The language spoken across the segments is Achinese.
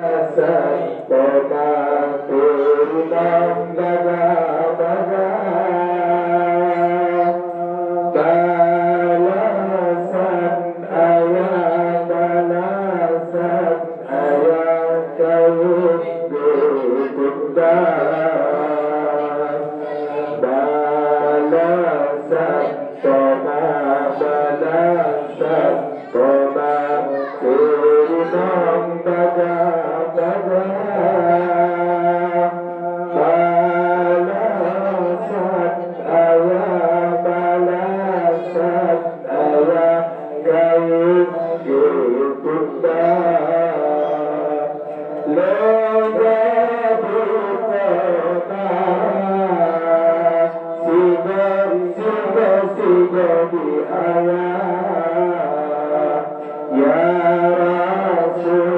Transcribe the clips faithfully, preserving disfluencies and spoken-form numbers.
Balasan teuma teurimong baga-baga. Balasan ayah, balasan ayah kayém geutunda. Balasan teuma, balasan teuma teurimong baga-baga. Balasan ayah, balasan ayah kayém geutunda. Lé geutanyoe sigoe, sigoe, sigoe di ayah. Ya Rasulullah,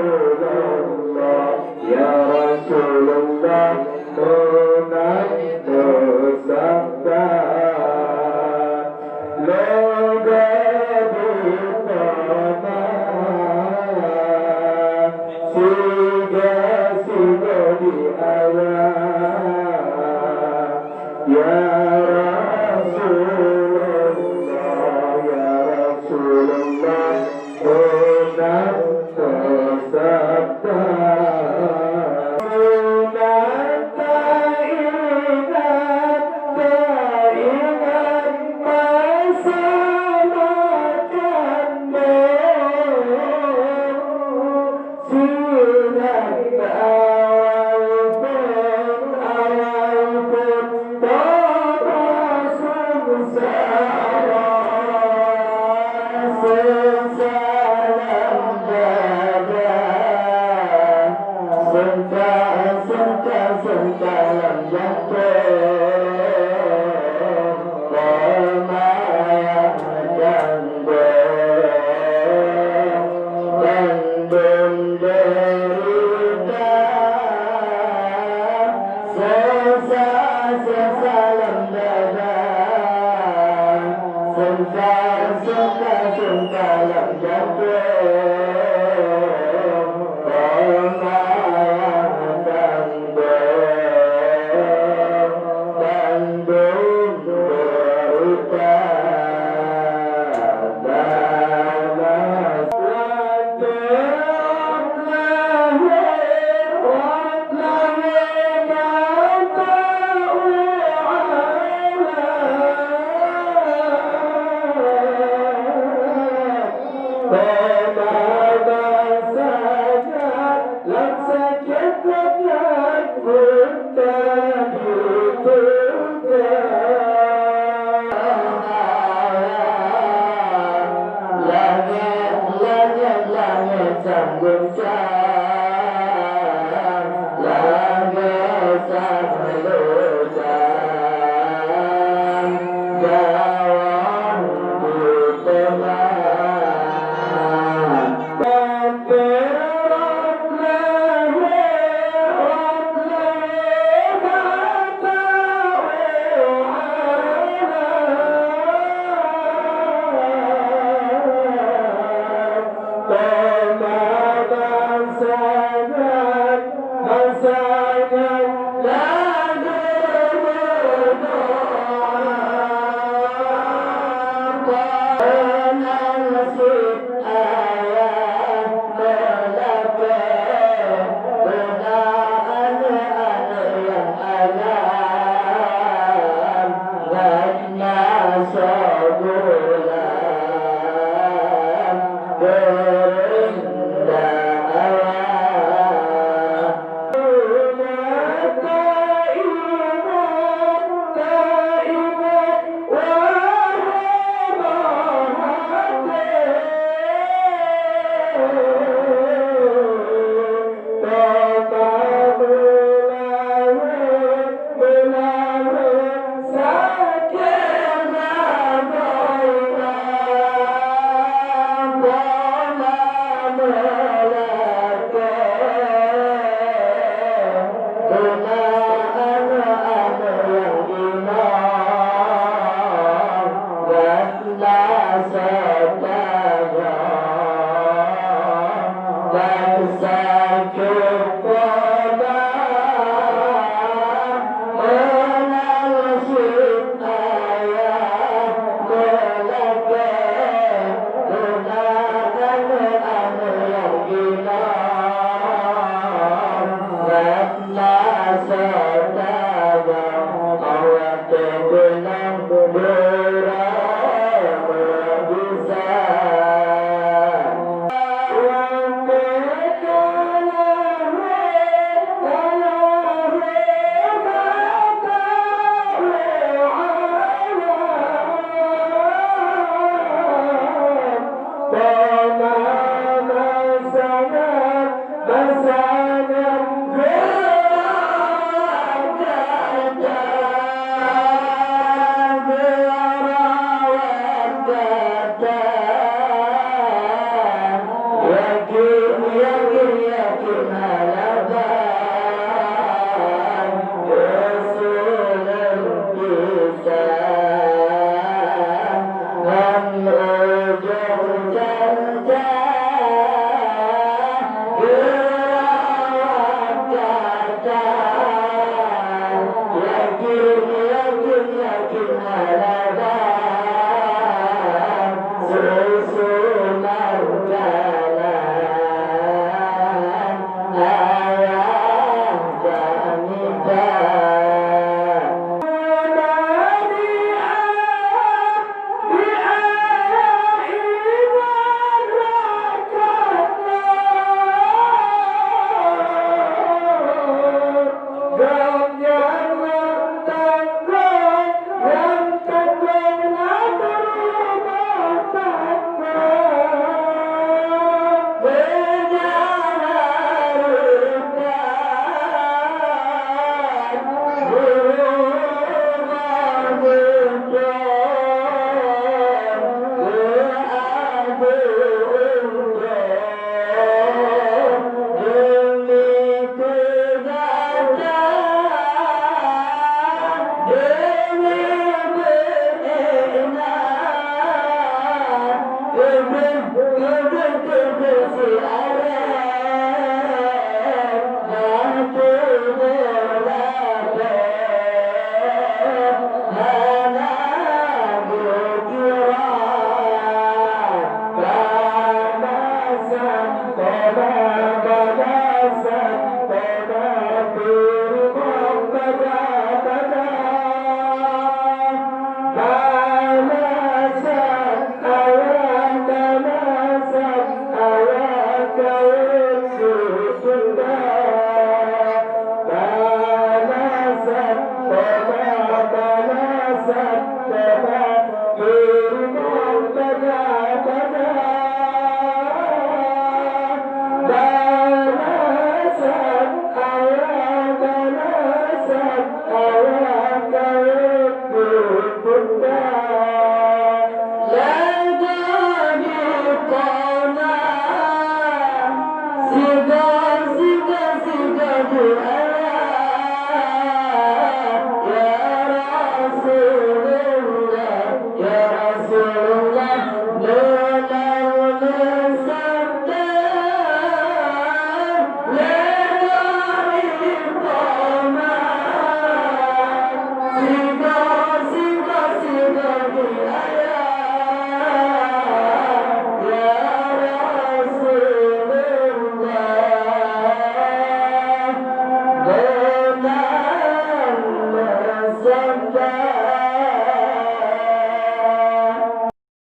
ya Rasulullah, meunan meusabda. Lé geutanyoe sigoe, sigoe di ayah. Ya Rasulullah, ya Rasulullah, meunan meusabda. Meunan taingat, taingat masa makandong. Sinan awai phon, awai phon teuma seungsara, seungsara lam dada. Seungka, seungka, seungka lam jantong. Peumayang tanggung, tanggung deurita. Seungka, seungka lam dada. Seungka, seungka, seungka lam jantong. Peumayang tanggung, tanggung deurita. Balasan Langét, langét, langét sang guncang, langét sang leucang, gawang di teungoh. Banteng rot lhèe, rot lhèe mata u alam. Teuma bansa nyan, bansa nyan lagèe meudoa. Peunang cit ayah meulakèe, beuna aneuk-aneuk nyang agam. Gobnyan soe bulan keureunda Allah.